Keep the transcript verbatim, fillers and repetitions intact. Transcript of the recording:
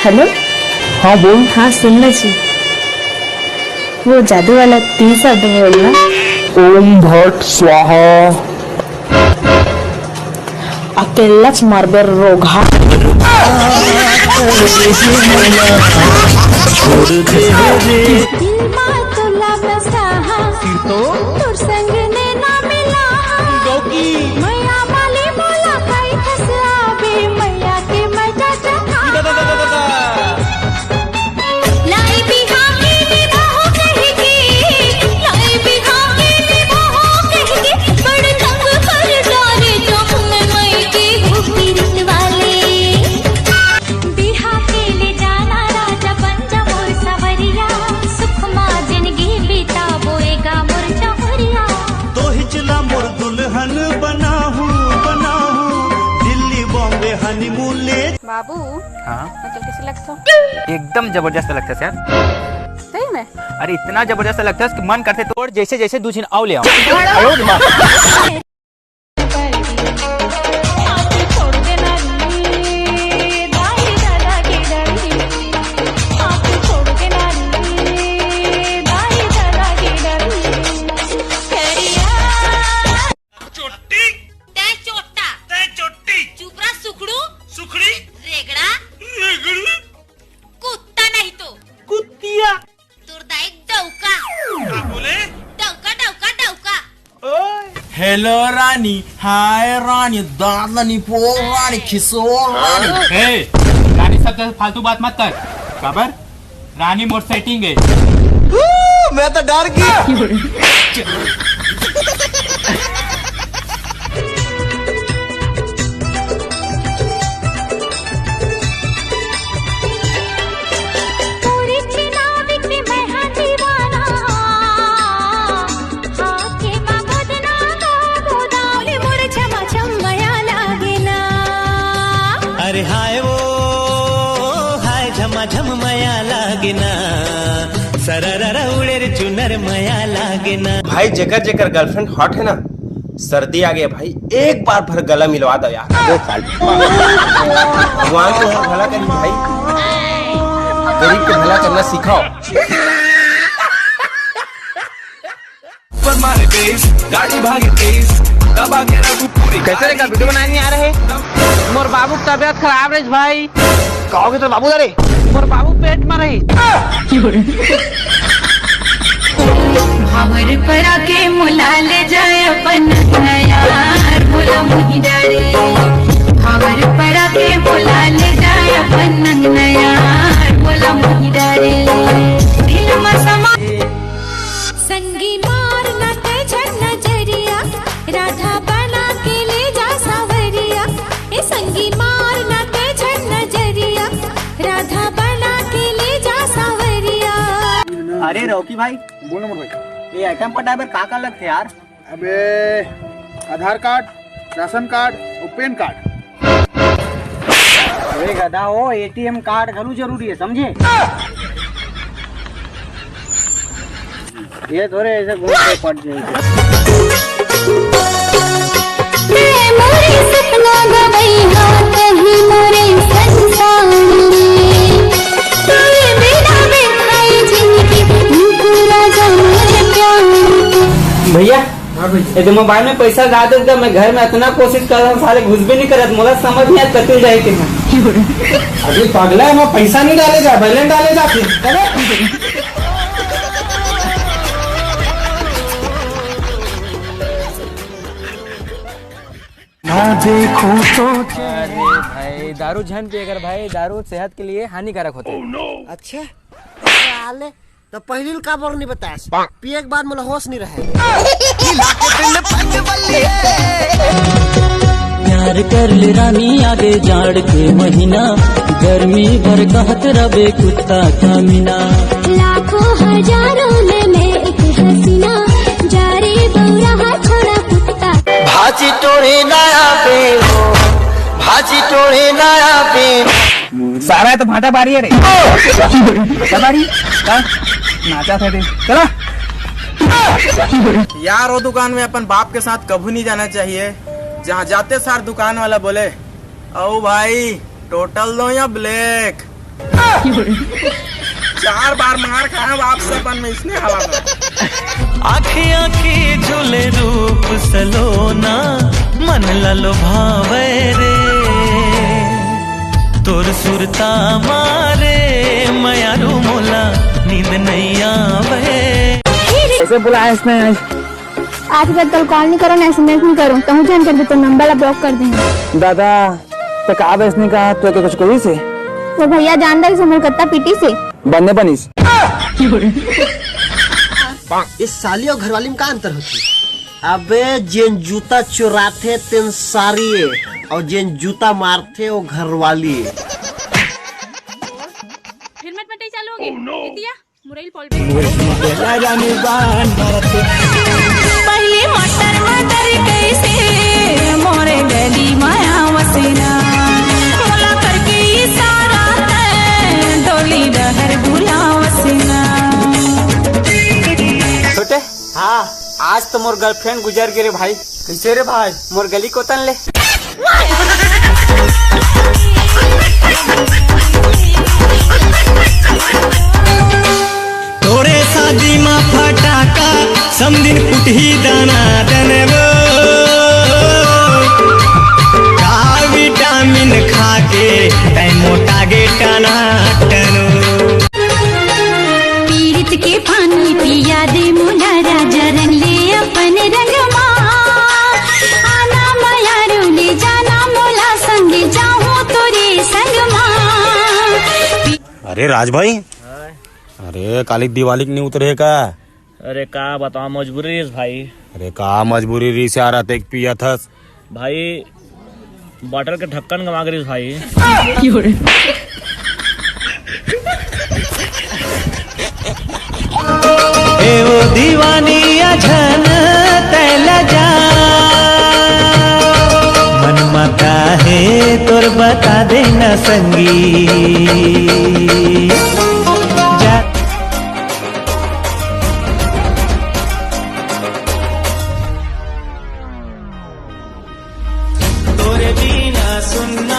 Hello. हाँ, बोल। हाँ, सुन ना जी, वो जादू वाला तीन शब्द बोल ना। ओम भट स्वाहा। अकेल्लाच मरबे रोगहा। दिल मा तोला बसा हा, तो? तोर संग नैना मिला हा। डौकी। मया वाली मोला कई फसाबे, मया के मजा चखा। लाई बिहा के निभाओ कह के, लाई बिहा के निभाओ कह के, बड़ तंग कर डारे तुम मई के हो पीरत वाले। बिहा के ले जाना राजा बन जा मोर सवरिया, सुख मा जिंदगी बिताबो एगा मोर चहुरिया। तो हिचला मोर दुल्हन बनाहू, बनाहू, दिल्ली बॉम्बे हनीमून ले। बाबू, हाँ? मैं चल कैसे लगता हूँ? एकदम जबरदस्त लगता है यार। सही में? अरे इतना जबरदस्त लगता है कि मन करते तोड़ जैसे जैसे दू झिन आव ले आव। चोट्टी। तै चोट्टा। तै चोट्टी। चुपरा सुखड़ू। सुखड़ी। रेगड़ा। रेगड़ू। कुत्ता नहीं तो। कुत्तिया। तोर दाई डौका। का बोले? डौका, डौका, डौका। ओए। हेलो रानी, हाय रानी, दादनी, पो रानी, खिसो रानी। ए, रानी शब्द से फालतू बात मत कर। काबर? रानी मोर सेटिंग है। मैं तो डर गया। अरे हाय वो, हाय झमाझम मया लागना, सरररा उड़ेर चुनर मया लागना। भाई, जेकर जेकर गर्लफ्रेंड हॉट है ना, सर्दी आ गया भाई, एक बार भर गला मिलवा दो यार। अबे साल। भगवान तुम्हारा भला करी भाई, गरीब को भला करना सिखाओ। पर मारे बेस, गाड़ी भागे तेज, दबा के रखू पूरी। कैसे रे, का वीडियो बनाने नहीं आ रहे? मोर बाबू की तबीयत खराब रही भाई। का होगे तोर बाबू ला रे? मोर बाबू पेट में रही। भावर परा के मोला ले जाए अपन नया, बोला मुही डारे। भावर परा के मोला ले जाए अपन नया, बोला मुही डारे। दिल में समा संगी मार न ते झन नजरिया, राधा बना के ले जा सावरिया। ए संगी मार न ते झन नजरिया, राधा बना के ले जा सावरिया। अरे रॉकी भाई। बोल ना मोर भाई। ये आइटम पटाए बर का का लगथे यार? अबे, आधार कार्ड, राशन कार्ड और पैन कार्ड। अरे गधा हो, एटीएम कार्ड घलो जरूरी है, समझे? ये थोड़े ऐसे घूम के पड़ जाएंगे। मैं मोरे सपना गवई हा, कहीं मोरे संसार में। तेरे बिना बिखराई जिंदगी, नुकु राजा मोरे प्यार के। भैया, हाँ भैया। ये तो मोबाइल में पैसा डाल देता, मैं घर में इतना कोशिश कर रहा हूँ, साले घुस भी नहीं करत, मोला समझ नहीं आता कतई जाए के। अभी पगला है, मैं पैसा नहीं डाले जा, बैलेंस डाले जा फिर। ना देखूं तो अरे भाई, दारू झन पिए कर भाई, दारू सेहत के लिए हानिकारक होता है। अच्छा, साले, तो पहिली ल काबर नहीं बतास? पिए के बाद मोला होश नहीं रहे। प्यार कर ले रानी, आगे जाड़ के महीना, गर्मी भर कहत रबे कुत्ता कमीना। लाखों हजारों में मैं एक हसीना, जा रे बौरा छोड़ा कुत्ता। भाजी टोरी नया पे हो, भाजी टोरी नया पे। सारा तो भाटा बारी है रे। क्या बारी? का? नाचा था रे। चला। यार, वो दुकान में अपन बाप के साथ कभी नहीं जाना चाहिए, जहाँ जाते सार दुकान वाला बोले, "आओ भाई, टोटल दो या ब्लैक?" चार बार मार खाए वापस अपन में इसने हवा में। आँखियाँ के झूले रूप सलोना, मन ला लोभावे रे। तोर सुरता मारे मयारू मोला नींद नहीं आवे। कैसे बुलाया इसने आज? आजकल कॉल नहीं करो ना, एसएमएस नहीं करो, कहूँ जान कर दे तो नंबर ला ब्लॉक कर देंगे। दादा, तो का बस ने कहा तो के कुछ कही से? वो भैया जान दे से मोर कत्ता पीटी से। बन्ने बनिस। इस साली और घरवाली में का अंतर होती है? अबे जेन जूता चुराथे तेन सारी है, और जेन जूता मारथे वो घरवाली है। फिर मटमटाई चालू हो गई। दीदिया, मुरैल पॉल पे। पहले मटर मटर कैसे मोरे गली माया वसेना, मोला करके इशारा तै डोली डहर बुला वसेना। छोटे, हाँ। आज तो मोर गर्लफ्रेंड गुजर गे रे भाई। कैसे रे भाई? मोर गली कोतन ले। तोरे शादी मा फटाका, समदिन फुटही दाना दन वो। का विटामिन खा के तै मोटा गे टना टनो। पीरित के पानी पिया दे मोला राजा, रंग ले अपन रंग मा। आना मयारू ले जाना मोला संग, जाहूं तोरे संग मा। अरे राज भाई, अरे काली दिवाली के नहीं उतरे का? अरे का बताओ, मजबूरी रहिस भाई। अरे का मजबूरी रहिस यार, अतेक पियत हस। भाई, बॉटल के ढक्कन गवा गे रहिस भाई। ए ओ दीवानी अझन तै लजा, मन माता हे तोर बता देना संगी। जा तोरे बिना सुन